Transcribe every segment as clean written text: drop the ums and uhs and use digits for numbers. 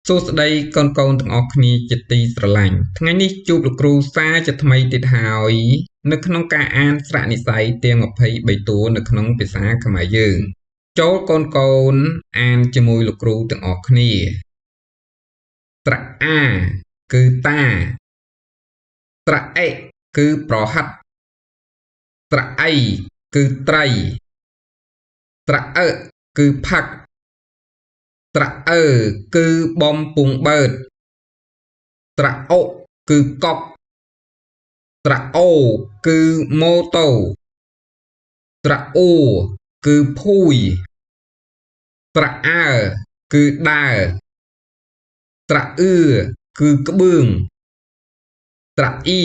សួស្តីកូនកូនទាំងអស់គ្នាជាទីស្រឡាញ់ថ្ងៃនេះជួបលោកគ្រូសាជាថ្មីទៀតហើយនៅក្នុងការអានស្រៈនិស្ស័យទាំង23តួនៅក្នុងភាសាខ្មែរយើងចូលកូនកូនអានជាមួយលោកគ្រូទាំងអស់គ្នាស្រៈអាគឺតាស្រៈអិគឺប្រហិតស្រៈអីគឺត្រីស្រៈអឹគឺផឹកស្រៈអឺគឺបំពង់បឺតស្រៈអុគឺកុកស្រៈអូគឺម៉ូតូស្រៈអ៊ូគឺភួយស្រៈអើគឺដើរស្រៈអឿគឺក្បឿងស្រៈអៀ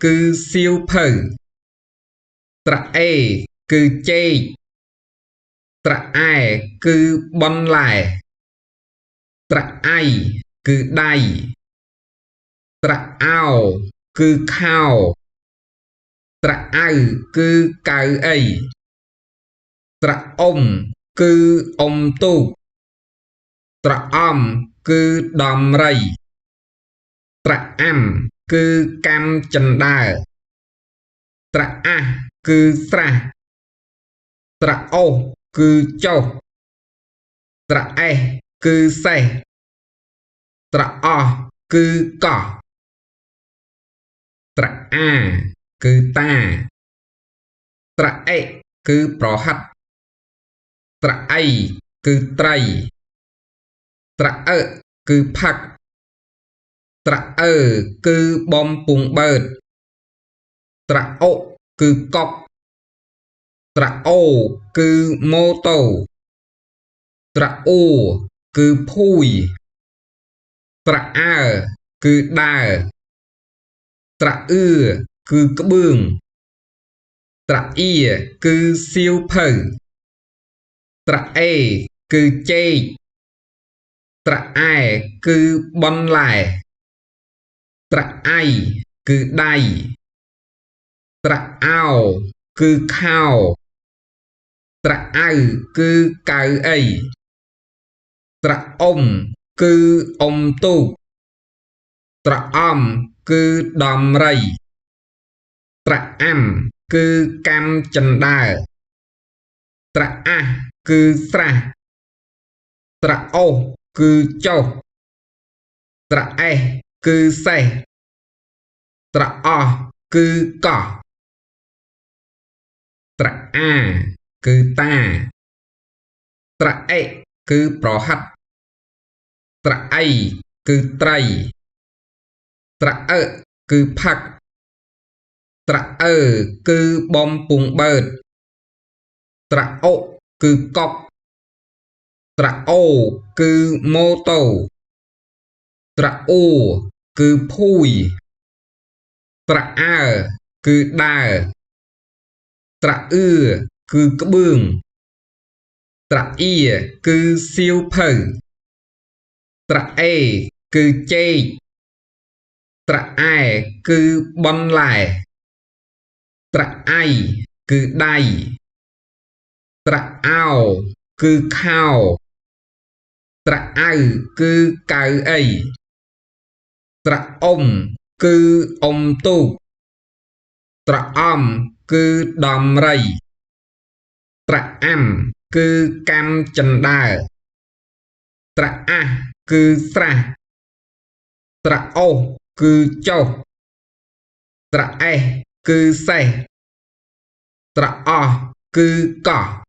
គឺសៀវភៅស្រៈអេគឺចេកស្រៈអែគឺបន្លែស្រៈអៃគឺដៃស្រៈអោគឺខោស្រៈអៅគឺកៅអីស្រៈអ៊ុំគឺអុំទូកស្រៈអំគឺដំរីស្រៈអាំគឺកាំជណ្ដើរស្រៈអាសគឺស្រះស្រៈអូសគឺចុះស្រៈអេសគឺសេះស្រៈអស់គឺកោះស្រៈអាគឺតាស្រៈអិគឺប្រហិតស្រៈអីគឺត្រីស្រៈអឹគឺផឹកស្រៈអឺគឺបំពង់បឺតស្រៈអុគឺកុកស្រៈអូគឺម៉ូតូស្រៈអ៊ូគឺភួយស្រៈអើគឺដើរស្រៈអឿគឺក្បឿងស្រៈអៀគឺសៀវភៅស្រៈអេគឺចេកស្រៈអែគឺបន្លែស្រៈអៃគឺដៃស្រៈអោគឺខោស្រៈអៅគឺកៅអីស្រៈអ៊ុំគឺអុំទូកស្រៈអំគឺដំរីស្រៈអាំគឺកាំជណ្ដើរស្រៈអាសគឺស្រះស្រៈអូសគឺចុះស្រៈអេសគឺសេះស្រៈអស់គឺកោះស្រៈអាគឺតាស្រៈអិគឺប្រហិតស្រៈអីគឺត្រីស្រៈអឹគឺផឹកស្រៈអឺគឺបំពង់បឺតស្រៈអុគឺកុកស្រៈអូគឺម៉ូតូស្រៈអ៊ូគឺភួយស្រៈអើគឺដើរស្រៈអឿគឺក្បឿងស្រៈអៀគឺសៀវភៅស្រៈអេគឺចេកស្រៈអែគឺបន្លែស្រៈអៃគឺដៃស្រៈអោគឺខោស្រៈអៅគឺកៅអីស្រៈអ៊ុំគឺអុំទូកស្រៈអំគឺដំរីស្រៈអាំគឺកាំជណ្ដើរស្រៈអាសគឺស្រះស្រៈអូសគឺចុះស្រៈអេសគឺសេះស្រៈអស់គឺកោះ។